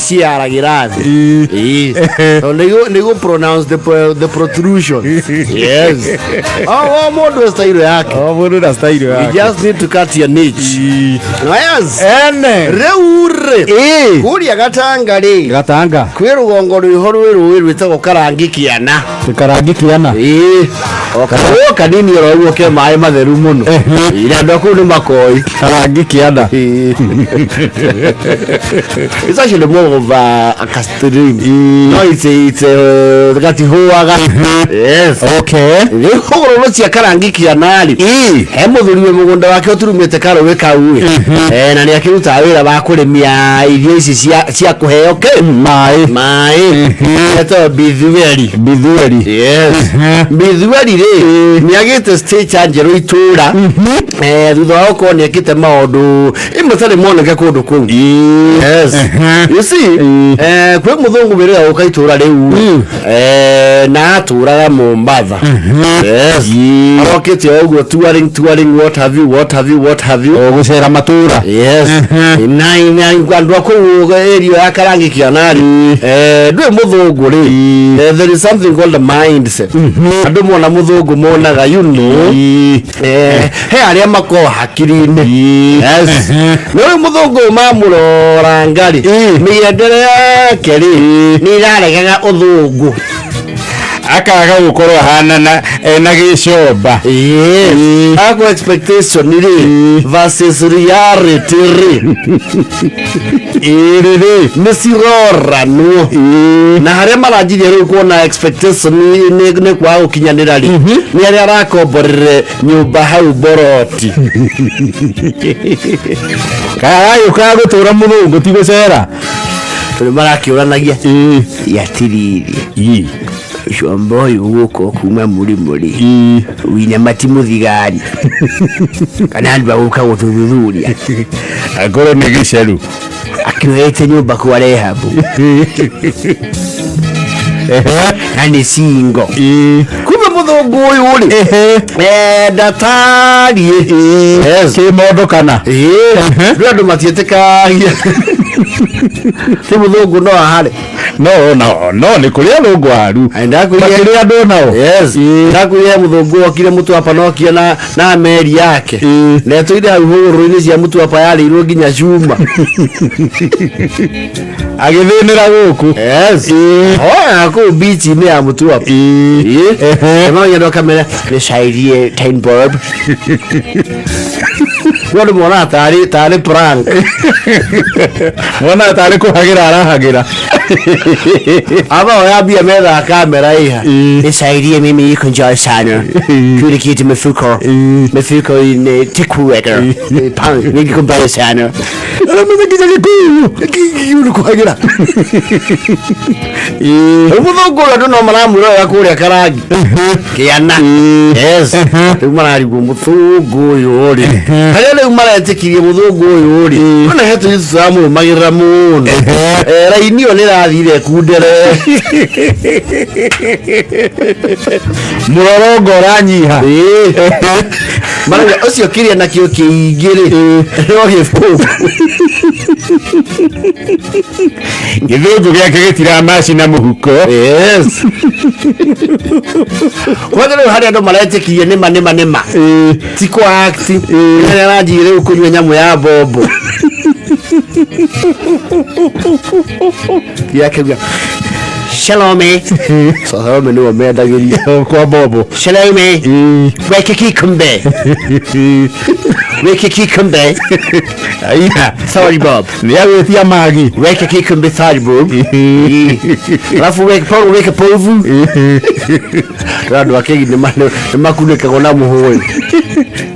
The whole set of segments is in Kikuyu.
Ciaragĩra thĩ. Ĩĩ. Tondũ nĩguo pronounce the protrusion. Yes. O mũndũ style yake. O mũndũ na style You yake. just need to cut your niche. Yes. Ene. Rĩu rĩ, Ĩĩ. kũrĩa Gatanga rĩ, Gatanga. Kwĩ rũgongo rwĩho rwĩ rũĩ rwĩtagwo Karangi Kĩana. Karangi Kĩana. Ĩĩ. O karũĩ kanini oro ũguo ke maĩ matheru mũno. Ĩĩ, na andũ a kũu nĩ makoi. Karangi Kĩana. Ĩĩ. It's actually more of a stream. No, it's a gatihũaga. Yes. Okay. Rĩu hũgũrũrũ cia Karangi Kĩana rĩ, Ĩĩ. He mũthuri wĩ mũgũnda wake ũturumĩte karũĩ kau ĩ. Na nĩ akĩrutaga wĩra wa kũrĩmia irio ici cia kũheo kĩ? Maĩ. Maĩ. Etagwo Bithueli. Bithueli. Yes. Bithueli rĩ, nĩ agĩte stage njerũ itũra. Thutha wa gũkorwo nĩ ekĩte maũndũ imwe tarĩ moneke kũndũ kũu. Yes. You see, kwĩ mũthũngũ wĩrĩga gũka itũra rĩu na atũraga Mombatha. Yes. Arokĩte o ũguo touring, touring, what have you, what have you, what have you. O gũcera matũra. Yes. Na andũ a kũu area ya Karangi Kĩanarĩ, ndũĩ mũthũngũ rĩ, there is something called a mindset. Andũ mona mũthũngũ monaga, he arĩa makoragwo hakiri-inĩ. Yes. No rĩu mũthũngũ ũyũ mamũroranga rĩ, mĩgendere yake rĩ, nĩ ĩraregaga ũthũngũ. Akaga gũkorwo ahana na ena gĩcomba. Yes. Ako expectation rĩ versus reality rĩ, Ĩrĩ rĩ. Nĩ ciroranwo na harĩa maranjirie rĩu kuona expectation nĩ kwaga gũkinyanĩra rĩ, nĩ arĩa arakomborere nyũmba hau boroti. Karagĩũkaga gũtũra mũthũngũ, ti gũcera. Tondũ marakĩũranagia yatiriri, ũcio ũyũ gũka kuma mũrĩmũ rĩ, wina mati mũthigari kana andũ agũka gũtũthuthuria. Akorwo nĩ gĩceru. Akĩoete nyũmba kwa Rehabu na nĩ singo. Kumbe mũthũngũ ũyũ rĩ, ndatariĩ. Yes. Kĩmondo kana. Ĩĩ, rĩu andũ matiĩtĩkagia ti mũthũngũ no ahare. No, nĩ kũrĩ athũngũ aru. Ndakwĩrire- Makĩrĩ andũ nao. Yes. Ndakwĩrire mũthũngũ okire Mũtwapa nokia na meri yake na ĩtũire hau hũgũrũrũ-inĩ cia Mũtwapa yarĩirwo nginya cuma. Agĩthĩnĩra gũkũ. Yes. Hoya kũu beach-inĩ ya Mũtwapa. Ĩĩ. Nĩmamenya andũ akamera nisaidie 10 bob. Rĩu andũ monaga tarĩ prank. Mwana tarĩ kũhagĩra arahagĩra. Aba oya mbia methaga kamera iha, nisaidie mimi iko njaa sana, kile kitu mifuko ni tikuweka niko mbaya sana. Aramenya nginya Gĩkũyũ. Gĩkũyũ kuhagĩra. Mũthũngũ ũrĩa andũ no maramwĩrorera kũrĩa Karangi Kĩana. Yes. Rĩu mararigwo mũthũngũ ũyũ rĩ, harĩa rĩu maretĩkirie mũthũngũ ũyũ rĩ, ona he tũirĩtu tũramũrũmagĩrĩra mũno. Raini ĩyo nĩ ĩrathire ĩkundere. Mũrorongo ũranyiha. Ĩĩ. Marauga ũcio kĩrĩa nakĩo kĩingĩ rĩ, no gĩbũngũ. Gĩthũngũ gĩake gĩtiramaci na mũhuko. Yes. Kwanza rĩu harĩa andũ maretĩkirie nĩma nĩma nĩma ti kwa act, harĩa aranjirie rĩu kũnyua nyamũ ya bombo yakauga Shalome. Shalome nĩwe mendagĩria. Kwa bobo. Shalome. Weke kikumbe. Weke kikumbe. Aiya. Sorry, Bob. Nĩ agwĩtia magi. Weke kikumbe, sorry, Bob. Alafu weke Paul, weke povu. Andũ a kegi nĩ makunĩkagwo na mũhũyũ.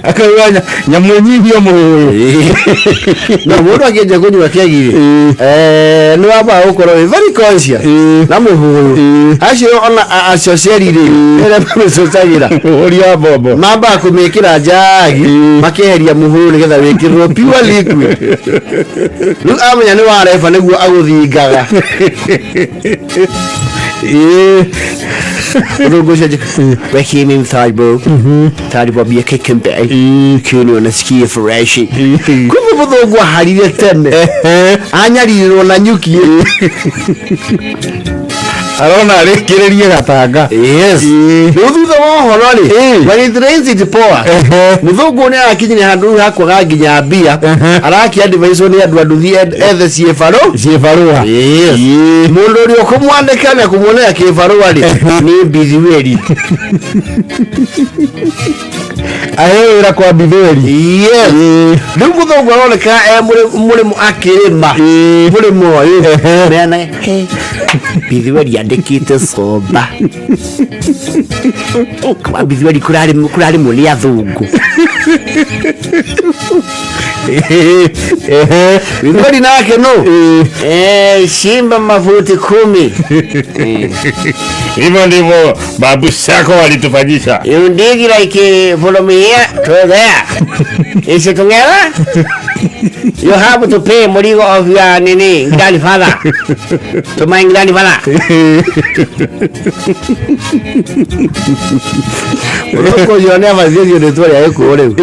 Akauga nyamũ nyihio mũhũyũ. Na mũndũ akĩanjia kũnyua kegi rĩ, nĩ wambaga gũkorwo wĩ very conscious na mũhũyũ acio ona acoceri rĩ, arĩa mamĩcocagĩra. Ũhũri wa bobo. Mambaga kũmĩkĩra njagi, makeheria mũhũyũ nĩgetha wĩkĩrwo pure liquid. Rĩu amenya nĩ wareba nĩguo agũthingaga. Mũthũngũ ũcio wekire mimi third bro third bob ya kikembe kini unasikia fresh. Kumbe mũthũngũ aharire tene anyarirwo na nyuki. Arona arĩkĩrĩrie gatanga. Yes. Rĩu thutha wa ũhoro rĩ, when it rains it pours. Mũthũngũ nĩ arakinyire handũ rĩu hakwaga nginya mbia, arakiadvicewo nĩ andũ anduthi ethe ciĩbarũ ciĩbarũa. Yes. Mũndũ ũrĩa ũkũmwandĩka na kũmuonera kĩbarũa rĩ, nĩ Mbithiweri. Aheo wĩra kwa Mbithweri. Yes. Rĩu mũthũngũ aroneka e mũrĩmo akĩrĩma mũrĩmo ũyũ meana Mbithiweri andĩkĩte comba kwa Mbithiweri kũrarĩmwo nĩ athũngũ. Mbithiweri nake no shimba mafuti 10. Hivyo ndivyo babu sako walitufanyisha. You dig like from here to there. Is it together? You have to pay murigo of your nini grandfather. To my grandfather. Ũroko ũcio nĩ abatithio rĩtwa rĩa gĩkuũ rĩu.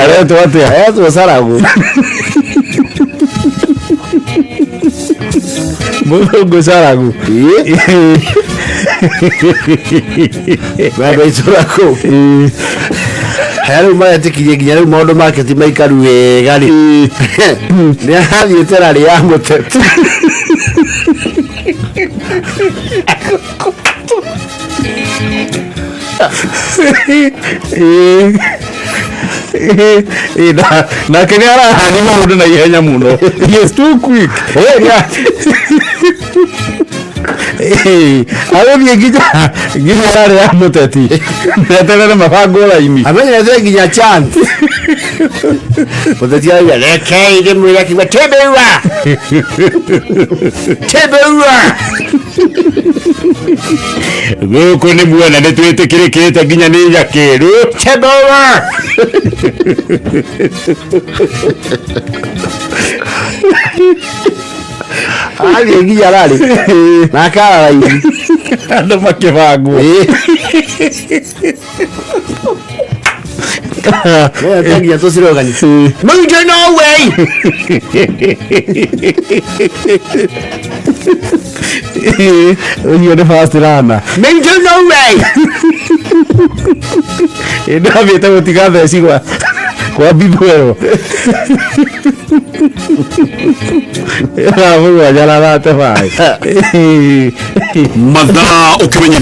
Aretwo atĩa? Aretwo Saragu. Mũthũngũ Saragu. Andũ a itũũra kũu. Haya rĩu maretĩkirie nginya rĩu maũndũ make ti maikaru wega rĩ. Nĩ arathiĩte rarĩ ya mũteti. Nake nĩ arahani maũndũ na ihenya mũno. He is too quick. Agũthiĩ nginya rarĩ ya mũteti eterere mabangwo raini. Amenyerete nginya chant. Mũteti arauga rekei ndĩmwĩre akiuga tĩmbĩua tĩmbĩua. Gũkũ nĩ muona nĩ twĩtĩkĩrĩkĩte nginya nĩ nyakĩru. Tĩmbĩua. Athiĩ nginya rarĩ na akara raini. Andũ makĩbangwo. Nĩ nginya tũcirogani. Mũnje no way. Ũcio nĩ fast runner. Mũnje no way. Ndathiĩte gũtiga theci kwa Mbithwerũ. Thaa mũgwanja na 35. Mathaa ũkĩmenyithio.